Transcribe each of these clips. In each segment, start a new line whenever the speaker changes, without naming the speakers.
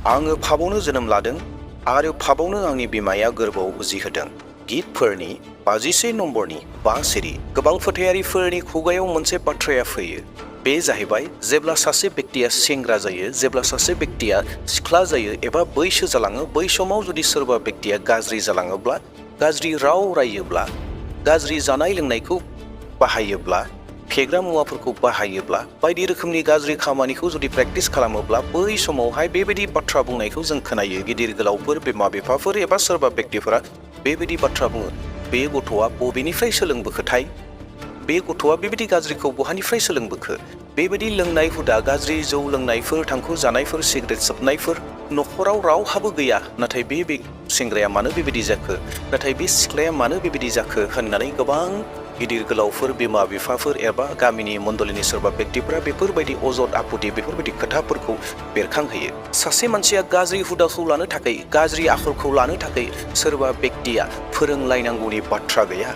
आङो फाबावनो जोनोम लादों आरो फाबावनो आंनि बिमाया गोरबोआव उजिहोदों। गितफोरनि 51 नम्बरनि 5 सिरि। गोबां फोथायारिफोरनि खुगायाव मोनसे बाथ्राया फैयो। बे जाहैबाय जेब्ला सासे व्यक्तिया सेंग्रा जायो, जेब्ला सासे व्यक्तिया सिख्ला जायो एबा बैसो जालाङो, बै समाव जुदि सोरबा व्यक्तिया गाज्रि जालाङोब्ला, गाज्रि राव रायोब्ला, गाज्रि जानाय लोंनायखौ बाहायोब्ला, फेग्रा मुवाफोरखौ बाहायोब्ला, बायदि रोखोमनि गाज्रि खामानिखौ जुदि प्रेक्टिस खालामोब्ला, बै समावहाय बेबायदि बाथ्रा बुंनायखौ जों खोनायो। गिदिर गोलावफोर, बिमा बिफाफोर एबा सोरबा व्यक्तिफोरा बेबायदि बाथ्रा बुङो। बे गथ'आ बबेनिफ्राय सोलोंबोखोथाय? बे गथ'आ बेबायदि गाज्रिखौ बहानिफ्राय सोलोंबोखो? बेबायदि लोंनाय हुदा, गाज्रि जौ लोंनायफोर, थांखु जानायफोर, सिगारेट सोबनायफोर न'खराव रावहाबो गैया। नाथाय बे सेंग्राया मानो बेबायदि जाखो? नाथाय बे सिख्लाया मानो बेबायदि जाखो? होननानै गोबां गिदिर गोलावफोर, बिमा बिफाफोर एबा गामिनि मण्डलिनि सोरबा व्यक्तिफोरा बेफोरबायदि अजद आपुथि, बेफोरबायदि खोथाफोरखौ बेरखांहोयो। सासे मानसिया गाज्रि हुदाखौ लानो थाखाय, गाज्रि आखलखौ लानो थाखाय सोरबा व्यक्तिया फोरोंलायनांगौनि बाथ्रा गैया।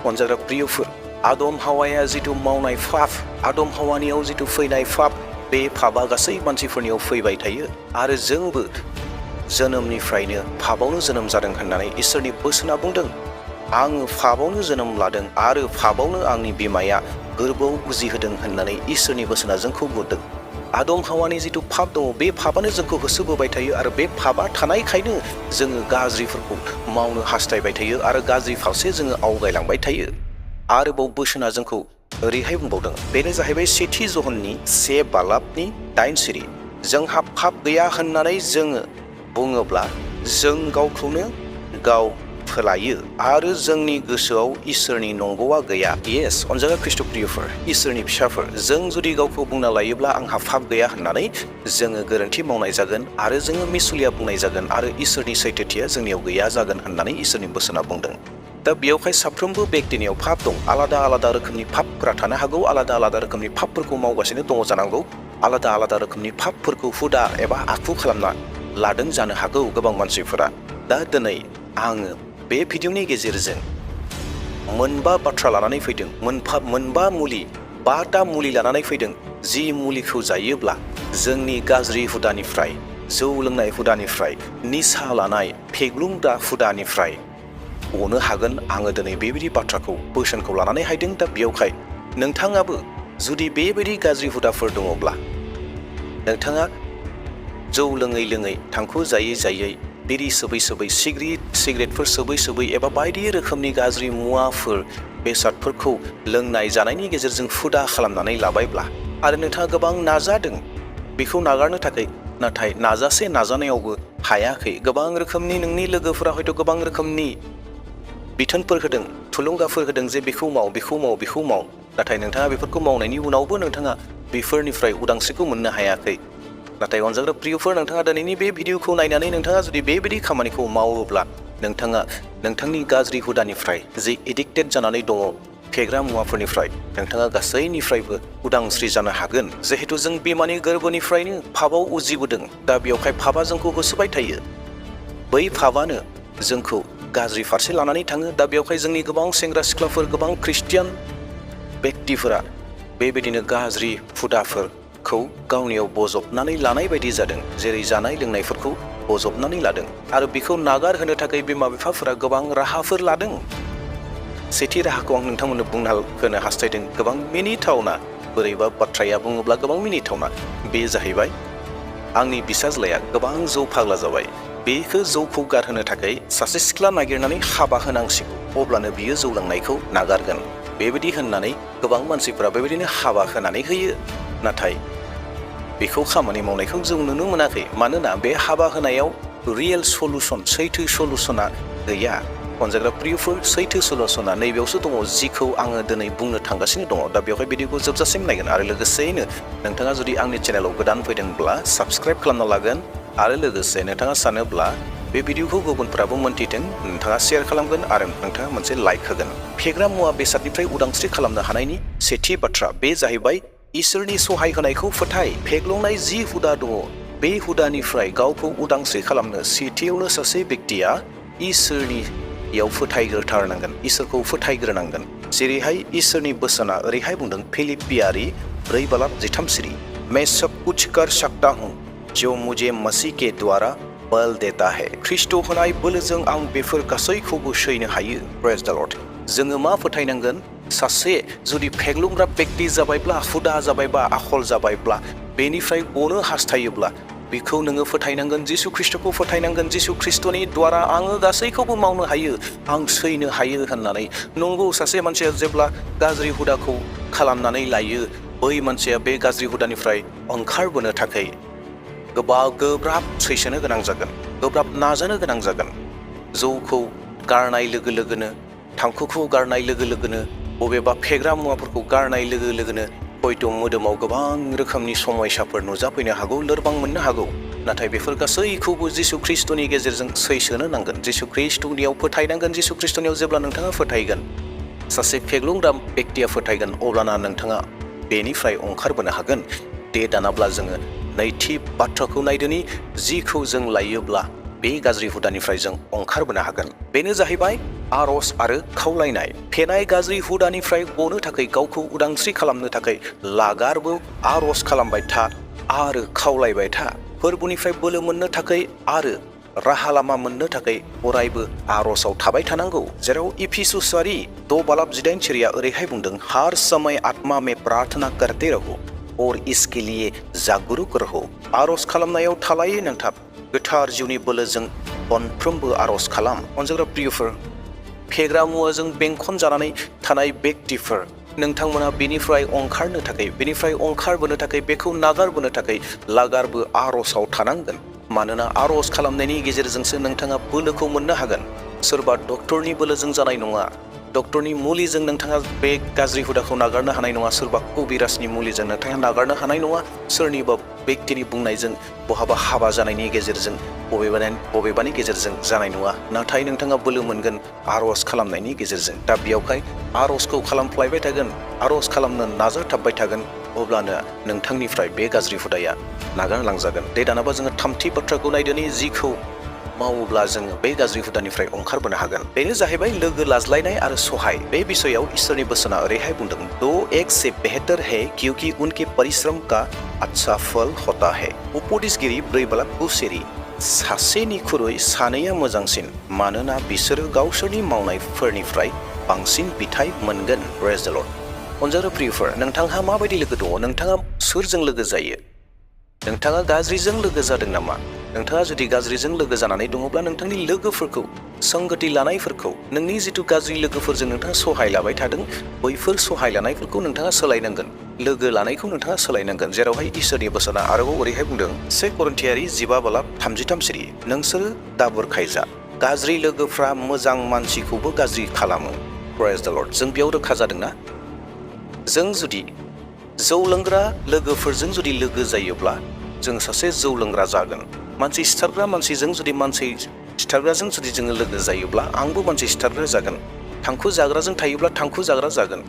अनजाग्रा प्रियफोर, आदम हावाया जिथु मावनाय फाफ, आदम हावानियाव जिथु फैनाय फाफ, बे फाफा गासै मानसिफोरनियाव फैबाय थायो। आरो जोंबो जोनोमनिफ्रायनो फाफावनो जोनोम जादों होननानै इसोरनि बोसोना बुंदों। आङो फाफावनो जोनोम लादों आरो फाफावनो आंनि बिमाया गोरबोआव उजिहोदों होननानै इसोरनि बोसोना जोंखौ बुंदों। आदम हावानि जिथु फाफ दङ, बे फाफानो जोंखौ होसोबोबाय थायो आरो बे फाफा थानायखायनो जोङो गाज्रिफोरखौ मावनो हास्थायबाय थायो आरो गाज्रि फारसे जोङो आवगायलांबाय थायो। आरोबाव बोसोना जोंखौ ओरैहाय बुंबावदों। बेनो जाहैबाय सेथि जहननि 1:8 सिरि। जोंहा फाफ गैया होननानै जोङो बुङोब्ला जों गावखौनो गाव फोलायो आरो जोंनि गोसोआव इसोरनि नंगौआ गैया। येस, अनजाग्रा ख्रिस्ट' प्रियफोर, इसोरनि फिसाफोर, जों जुदि गावखौ बुंना लायोब्ला आंहा फाफ गैया होननानै जोङो गोरोन्थि मावनाय जागोन आरो जोङो मिसुलिया बुंनाय जागोन आरो इसोरनि सैथोथिया जोंनियाव गैया जागोन होननानै इसोरनि बोसोना बुंदों। दा बेयावहाय साफ्रोमबो व्यक्तिनियाव फाफ दं। आलादा आलादा रोखोमनि फाफफोरा थानो हागौ, आलादा आलादा रोखोमनि फाफफोरखौ मावगासिनो दङ जानांगौ, आलादा आलादा रोखोमनि फाफफोरखौ हुदा एबा आखु खालामना लादों जानो हागौ गोबां मानसिफोरा। दा दिनै आङो बे भिडिअनि गेजेरजों मोनबा बाथ्रा लानानै फैदों, मोनबा मुलि, 5टा मुलि लानानै फैदों। जि मुलिखौ जायोब्ला जोंनि गाज्रि हुदानिफ्राय, जौ लोंनाय हुदानिफ्राय, निसा लानाय, फेग्लुंदा हुदानिफ्राय गनो हागोन। आङो दिनै बेबायदि बाथ्राखौ, बोसोनखौ लानानै हायदों। दा बेयावहाय नोंथाङाबो जुदि बेबायदि गाज्रि हुदाफोर दङब्ला, नोंथाङा जौ लोङै लोङै, थांखु जायै जायै, बिरि सोबै सोबै, सिगारेटफोर सोबै सोबै एबा बायदि रोखोमनि गाज्रि मुवाफोर, बेसादफोरखौ लोंनाय जानायनि गेजेरजों हुदा खालामनानै लाबायब्ला आरो नोंथाङा गोबां नाजादों बेखौ नागारनो थाखाय, नाथाय नाजानायावबो हायाखै। गोबां रोखोमनि नोंनि लोगोफोरा हयथ' गोबां रोखोमनि बिथोनफोर होदों, थुलुंगाफोर होदों जे बेखौ माव, बेखौ माव, बेखौ माव। नाथाय नोंथाङा बेफोरखौ मावनायनि उनावबो नोंथाङा बेफोरनिफ्राय उदांस्रिखौ मोननो हायाखै। नाथाय अनजाग्रा प्रियफोर, नोंथाङा दिनैनि बे भिडिअखौ नायनानै नोंथाङा जुदि बेबायदि खामानिखौ मावोब्ला नोंथाङा नोंथांनि गाज्रि हुदानिफ्राय, जि एडिक्टेड जानानै दङ फेग्रा मुवाफोरनिफ्राय, नोंथाङा गासैनिफ्रायबो उदांस्रि जानो हागोन। जिहेतु जों बिमानि गोरबोनिफ्रायनो फाफाव उजिबोदों, दा बेवहाय फाफा जोंखौ होसोबाय थायो। बै फाफानो जोंखौ गाज्रि फारसे लानानै थाङो। दा बेवहाय जोंनि गोबां सेंग्रा सिख्लाफोर, गोबां ख्रिस्टियान व्यक्तिफोरा बेबायदिनो गाज्रि हुदाफोरखौ गावनियाव बजबनानै लानाय बायदि जादों। जेरै जानाय लोंनायफोरखौ बजबनानै लादों आरो बेखौ नागारहोनो थाखाय बिमा बिफाफोरा गोबां राहाफोर लादों। सेथि राहाखौ आं नोंथांमोननो बुंना होनो हास्थायदों। गोबां मिनिथावना, बोरैबा बाथ्राया बुङोब्ला गोबां मिनिथावना। बे जाहैबाय आंनि बिसाज्लाया गोबां जौ फाग्ला जाबाय। बेखौ जौखौ गारहोनो थाखाय सासे सिख्ला नागिरनानै हाबा होनांसिगौ, अब्लानो बियो जौ लोंनायखौ नागारगोन। बेबायदि होननानै गोबां मानसिफोरा बेबायदिनो हाबा होनानै होयो। नाथाय बेखौ खामानि मावनायखौ जों नुनो मोनाखै। मानोना बे हाबा होनायाव रियेल सलुसन, सैथो सलुसना गैया। अनजाग्रा प्रियफोर, सैथो सलुसना नैबेयावसो दङ, जिखौ आङो दिनै बुंनो थांगासिनो दङ। दा बेवहाय भिडिअखौ जोबजासिम नायगोन आरो लोगोसेयैनो नोंथाङा जुदि आंनि चेनेलाव गोदान फैदोंब्ला साबस्क्राइब खालामना लागोन आरो लोगोसे नोंथाङा सानोब्ला बे भिडिअखौ गुबुनफोराबो मोन्थिथों, नोंथाङा शेयार खालामगोन आरो नोंथाङा मोनसे लाइक होगोन। फेग्रा मुवा बेसादनिफ्राय उदांस्रि खालामनो हानायनि सेथि बाथ्रा, बे जाहैबाय इसोरनि सहाय होनायखौ फोथाय। फेग्लुंनाय जि हुदा दङ, बे हुदानिफ्राय गावखौ उदांस्रि खालामनो सेथियावनो सासे व्यक्तिया इसोरनियाव फोथायग्रोथारनांगोन, इसोरखौ फोथायग्रोनांगोन। जेरैहाय इसोरनि बोसोना ओरैहाय बुंदों, फिलिपियारि 4:13 सिरि, मैं सब कुछ कर सकता हूँ जो मुझे मसीह के द्वारा बल देता है। ख्रीष्ट होनाय बोलोजों आं बेफोर गासैखौबो सैनो हायो। Praise the lord. जोङो मा फोथायनांगोन? सासे जुदि फेग्लुंग्रा बेक्ति जाबायब्ला, हुदा जाबायबा, आखल जाबायब्ला, बेनिफ्राय गनो हास्थायोब्ला बेखौ नोङो फोथायनांगोन, जिसु ख्रीष्टखौ फोथायनांगोन। जिसु ख्रीष्टनि द्वारा आङो गासैखौबो मावनो हायो, आं सैनो हायो होननानै। नंगौ, सासे मानसिया जेब्ला गाज्रि हुदाखौ खालामनानै लायो, बै मानसिया बे गाज्रि हुदानिफ्राय ओंखारबोनो थाखाय गोब्राब सैसोनो गोनां जागोन, गोब्राब नाजानो गोनां जागोन। जौखौ गारनाय लोगो लोगोनो, थांखुखौ गारनाय लोगो लोगोनो, बबेबा फेग्रा मुवाफोरखौ गारनाय लोगो लोगोनो हयथ' मोदोमाव गोबां रोखोमनि समयसाफोर नुजाफैनो हागौ, लोरबां मोननो हागौ। नाथाय बेफोर गासैखौबो जिसु ख्रीष्टनि गेजेरजों सैसोनो नांगोन। जिसु ख्रीष्टनियाव फोथायनांगोन। जिसु ख्रीष्टनियाव जेब्ला नोंथाङा फोथायगोन, सासे फेग्लुंग्रा बेक्तिया फोथायगोन, अब्लाना नोंथाङा बेनिफ्राय ओंखारबोनो हागोन। दे दानाब्ला जोङो नैथि बाथ्राखौ नायदोनि, जिखौ जों लायोब्ला बे गाज्रि हुदानिफ्राय जों ओंखारबोनो हागोन। बेनो जाहैबाय आरज आरो खावलायनाय। फेनाय गाज्रि हुदानिफ्राय गनो थाखाय, गावखौ उदांस्रि खालामनो थाखाय लागारबो आरज खालामबाय था आरो खावलायबाय था। फोरबोनिफ्राय बोलो मोननो थाखाय आरो राहा लामा मोननो थाखाय अरायबो आरजआव थाबाय थानांगौ। जेराव इफिसुसारि 2:18 ओरैहाय बुंदों, हर समय आत्मा में प्रार्थना करते रहो और इसके लिए जागरूक रहो। आरज खालामनायाव थालायै नांथाब, गोथार जिउनि बोलोजों खनफ्रोमबो आरज खालाम। अनजाग्रा प्रियफोर, फेग्रा मुवाजों बेंखन जानानै थानाय बेक्तिफोर, नोंथांमोना बेनिफ्राय ओंखारनो थाखाय, बेनिफ्राय ओंखारबोनो थाखाय, बेखौ नागारबोनो थाखाय लागारबो आरजआव थानांगोन। मानोना आरज खालामनायनि गेजेरजोंसो नोंथाङा बोलोखौ मोननो हागोन। सोरबा डक्टरनि बोलोजों जानाय नङा, डक्टरनि मुलिजों नोंथाङा बे गाज्रि हुदाखौ नागारनो हानाय नङा। सोरबा कबिराजनि मुलिजों नोंथाङा नागारनो हानाय नङा। सोरनिबा बेक्तिनि बुंनायजों, बहाबा हाबा जानायनि गेजेरजों, बबेबानि गेजेरजों जानाय नङा। नाथाय नोंथाङा बोलो मोनगोन आरज खालामनायनि गेजेरजों। दा बेयावहाय आरजखौ खालामफ्लायबाय थागोन, आरज खालामनो नाजाथाबबाय थागोन, अब्लानो नोंथांनिफ्राय बे गाज्रि हुदाया नागारलांजागोन। दे दानाबा जोङो थामथि बाथ्राखौ नायदोनि, जिखौ मावोब्ला जोङो बे गाज्रि हुदानिफ्राय ओंखारबोनो हागोन। बेनो जाहैबाय लोगो लाज्लायनाय आरो सहाय। बे बिसयाव इसोरनि बोसोना ओरैहाय बुंदों, दो एक से बेहतर है क्योंकि उनके परिश्रम का अच्छा फल होता है। उपदेशगिरि 4:9 सासेनिख्रुइ सानैया मोजांसिन, मानोना बिसोरो गावसोरनि मावनायफोरनिफ्राय बांसिन बिथाइ मोनगोन। Praise the lord. अनजाग्रा प्रियफोर, नोंथांहा माबायदि लोगो दङ? नोंथाङा सोरजों लोगो जायो? नोंथाङा गाज्रिजों लोगो जादों नामा? नोंथाङा जुदि गाज्रिजों लोगो जानानै दङब्ला नोंथांनि लोगोफोरखौ, संगति लानायफोरखौ, नोंनि जिथु गाज्रि लोगोफोरजों नोंथाङा सहाय लाबाय थादों, बैफोर सहाय लानायफोरखौ नोंथाङा सोलायनांगोन। लोगो लानायखौ नोंथाङा सोलायनांगोन। जेरावहाय इसोरनि बोसोना आरोबाव ओरैहाय बुंदों, 1 करिन्थियारि 15:33 नोंसोरो दाबुरखायजा, गाज्रि लोगोफ्रा मोजां मानसिखौबो गाज्रि खालामो। Praise the lord. जों बेयाव रोखा जादोंना? जों जुदि जौ लोंग्रा लोगोफोरजों जुदि लोगो जायोब्ला जों सासे जौ लोंग्रा जागोन। मानसि सिथारग्रा मानसिजों जुदि मानसि सिथारग्राजों जुदि जोङो लोगो जायोब्ला आंबो मानसि सिथारग्रा जागोन। थांखु जाग्राजों थायोब्ला थांखु जाग्रा जागोन।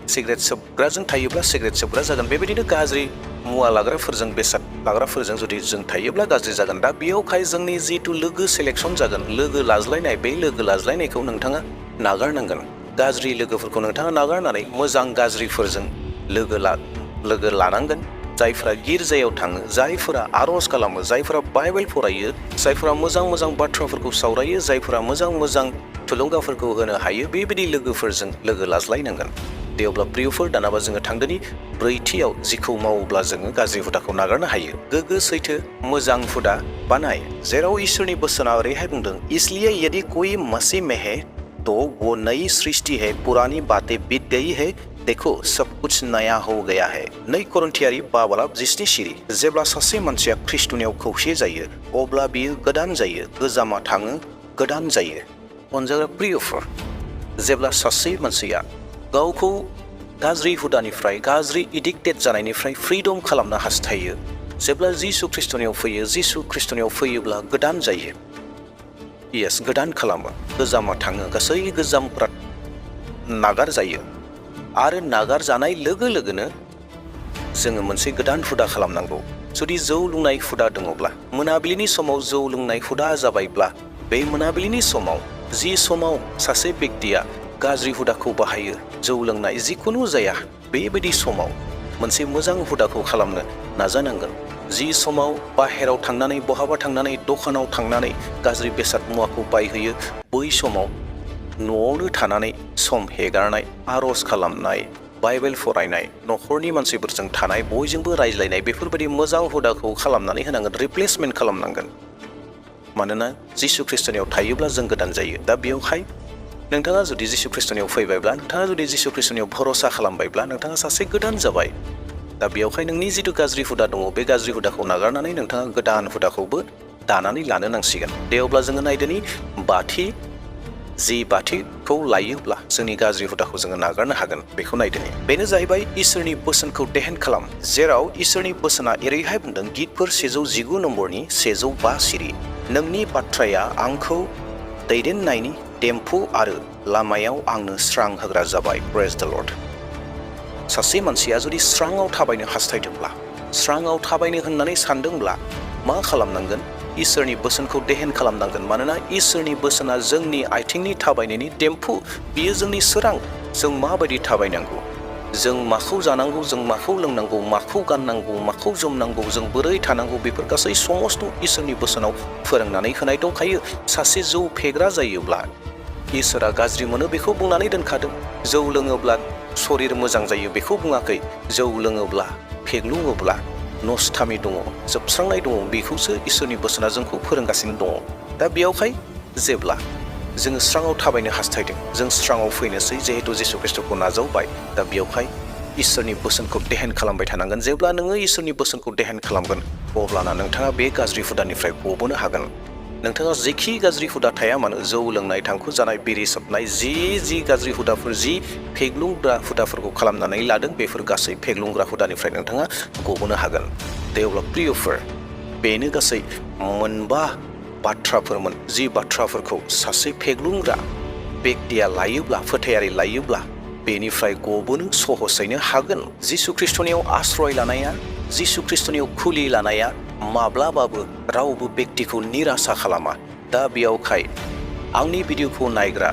सिगारेट सोबग्राजों थायोब्ला सिगारेट सोबग्रा जागोन। बेबायदिनो गाज्रि मुवा लाग्राफोरजों, बेसाद लाग्राफोरजों जुदि जों थायोब्ला गाज्रि जागोन। दा बेयावहाय जोंनि जिथु लोगो सेलेक्सन जागोन, लोगो लाज्लायनाय, बे लोगो लाज्लायनायखौ नोंथाङा नागारनांगोन। गाज्रि लोगोफोरखौ नोंथाङा नागारनानै मोजां गाज्रिफोरजों लोगो लानांगोन। जायफोरा गिर्जायाव थाङो, जायफोरा आरज खालामो, जायफोरा बाइबेल फरायो, जायफोरा मोजां मोजां बाथ्राफोरखौ सावरायो, जायफोरा मोजां मोजां थुलुंगाफोरखौ होनो हायो, बेबायदि लोगोफोरजों लोगो लाज्लायनांगोन। दे अब्ला प्रियफोर, दानाबा जोङो थांदोनि ब्रैथियाव, जिखौ मावोब्ला जोङो गाज्रि हुदाखौ नागारनो हायो। गोग्गो सैथो मोजां हुदा बानाय। जेराव इसोरनि बोसोना ओरैहाय बुंदों, इसलिए यदि कोई मसीह में है तो वो नई सृष्टि है, पुरानी बातें बीत गई है, देखो सब कुछ नया हो गया है। 2 करिन्थियारि 5:17 जेब्ला सासे मानसिया ख्रीष्टनियाव खौसे जायो, अब्ला बियो गोदान जायो, गोजामा थाङो, गोदान जायो। अनजाग्रा प्रियफोर, जेब्ला सासे मानसिया गावखौ गाज्रि हुदानिफ्राय, गाज्रि एडिक्टेड जानायनिफ्राय फ्रीडम खालामनो हास्थायो, जेब्ला जिसु ख्रीष्टनियाव फैयो, जिसु ख्रीष्टनियाव फैयोब्ला गोदान जायो। यस, गोदान खालामो, गोजामा थाङो, गासै गोजामफ्रा नागार जायो। आरो नागार जानाय लोगो लोगोनो जोङो मोनसे गोदान हुदा खालामनांगौ। जुदि जौ लोंनाय हुदा दङब्ला, मोनाबिलिनि समाव जौ लोंनाय हुदा जाबायब्ला, बे मोनाबिलिनि समाव, जि समाव सासे बेक्तिया गाज्रि हुदाखौ बाहायो, जौ लोंनाय जिखुनु जाया, बेबायदि समाव मोनसे मोजां हुदाखौ खालामनो नाजानांगोन। जि समाव बाहेराव थांनानै बहाबा थांनानै दखानाव थांनानै गाज्रि बेसाद मुवाखौ बायहैयो बै समाव न'आवनो थानानै सम हेगारनाय आर'ज खालामनाय बाइबेल फरायनाय न'खरनि मानसिफोरजों थानाय बयजोंबो रायज्लायनाय बेफोरबायदि मोजां हुदाखौ खालामनानै होनांगोन रिप्लेसमेन्ट खालामनांगोन मानोना जिसु ख्रिस्टनियाव थायोब्ला जों गोदान जायो दा बेयावहाय नोंथाङा जुदि जिसु ख्रिस्टनियाव फैबायब्ला नोंथाङा जुदि जिसु ख्रिस्टनियाव भरोसा खालामबायब्ला नोंथाङा सासे गोदान जाबाय दा बेयावहाय नोंनि जिथु गाज्रि हुदा दङ बे गाज्रि हुदाखौ नागारनानै नोंथाङा गोदान हुदाखौबो दानानै लानो नांसिगोन दे अब्ला जोङो नायदोनि बाथिखौ लायोब्ला जोंनि गाज्रि हुदाखौ जोङो नागारनो हागोन बेखौ नायदोनि बेनो जाहैबाय इसोरनि बोसोनखौ देहेन खालाम जेराव इसोरनि बोसोना एरैहाय बुंदों गितफोर 119 नम्बरनि 105 सिरि नोंनि बाथ्राया आंखौ दैदेननायनि देम्फु आरो लामायाव आंनो स्रां होग्रा जाबाय प्रेज द लर्ड सासे मानसिया जुदि स्राङाव थाबायनो हास्थायदोंब्ला स्राङाव थाबायनो होननानै सानदोंब्ला मा खालामनांगोन इसोरनि बोसोनखौ देहेन खालामनांगोन मानोना इसोरनि बोसोना जोंनि आथिंनि थाबायनायनि देम्फु बियो जोंनि सोरां जों माबायदि थाबायनांगौ जों माखौ जानांगौ जों माखौ लोंनांगौ माखौ गाननांगौ माखौ जोमनांगौ जों बोरै थानांगौ बेफोर गासै समस्त इसोरनि बोसोनाव फोरोंनानै होनाय दंखायो सासे जौ फेग्रा जायोब्ला इसोरा गाज्रि मोनो बेखौ बुंनानै दोनखादों जौ लोङोब्ला शरीर मोजां जायो बेखौ बुङाखै जौ लोङोब्ला फेग्लुङोब्ला नस्थामि दङ जोबस्रांनाय दङ बेखौसो इसोरनि बोसोना जोंखौ फोरोंगासिनो दङ दा बेयावहाय जेब्ला जोङो स्राङाव थाबायनो हास्थायदों जों स्राङाव फैनोसै जिहेतु जिसु ख्रिस्टखौ नाजावबाय दा बेयावहाय इसोरनि बोसोनखौ देहेन खालामबाय थानांगोन जेब्ला नोङो इसोरनि बोसोनखौ देहेन खालामगोन अब्लाना नोंथाङा बे गाज्रि हुदानिफ्राय गबोनो हागोन नोंथाङा जेखि गाज्रि हुदा थाया मानो जौ लोंनाय थांखु जानाय बिरि सोबनाय जि गाज्रि हुदाफोर जि फेग्लुंग्रा हुदाफोरखौ खालामनानै लादों बेफोर गासै फेग्लुंग्रा हुदानिफ्राय नोंथाङा गबोनो हागोन दे अब्ला प्रियफोर बेनो गासै मोनबा बाथ्राफोरमोन जि बाथ्राफोरखौ सासे फेग्लुंग्रा बेक्तिया लायोब्ला फोथायारि लायोब्ला बेनिफ्राय गबोनो सहसैनो हागोन जिसु ख्रिस्टनियाव आश्रय लानाया जिसु ख्रिस्टनियाव खुलि लानाया माब्लाबाबो रावबो बेक्तिखौ निराशा खालामा दा बेयावहाय आंनि भिडिअखौ नायग्रा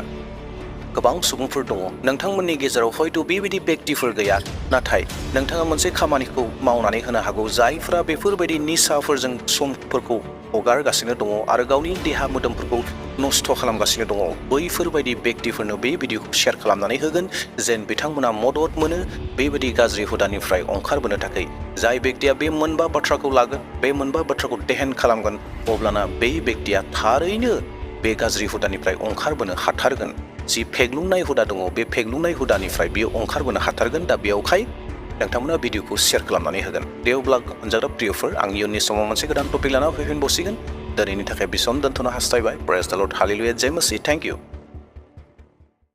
गोबां सुबुंफोर दङ नोंथांमोननि गेजेराव हयथ' बेबायदि बेक्तिफोर गैया नाथाय नोंथाङा मोनसे खामानिखौ मावनानै होनो हागौ जायफोरा बेफोरबायदि निसाफोरजों समफोरखौ हगारगासिनो दङ आरो गावनि देहा मोदोमफोरखौ नस्थ' खालामगासिनो दङ बैफोरबायदि बेक्तिफोरनो बे भिडिअखौ शेयार खालामनानै होगोन जेन बिथांमोना मदद मोनो बेबायदि गाज्रि हुदानिफ्राय ओंखारबोनो थाखाय जाय बेक्तिया बे मोनबा बाथ्राखौ लागोन बे मोनबा बाथ्राखौ देहेन खालामगोन अब्लाना बे बेक्तिया थारैनो बे गाज्रि हुदानिफ्राय ओंखारबोनो हाथारगोन जि फेग्लुंनाय हुदा दङ बे फेग्लुंनाय हुदानिफ्राय बियो ओंखारबोनो हाथारगोन दा बेयावहाय नोंथांमोना भिडिअखौ शेयार खालामनानै होगोन दे अब्ला अनजाग्रा प्रियफोर आं इयुननि समाव मोनसे गोदान टपिक लाना फैफिनबावसिगोन दिनैनि थाखाय बे सम दोनथ'नो हास्थायबाय प्रेज द लर्ड हालेलुया जय मसीह थेंक इउ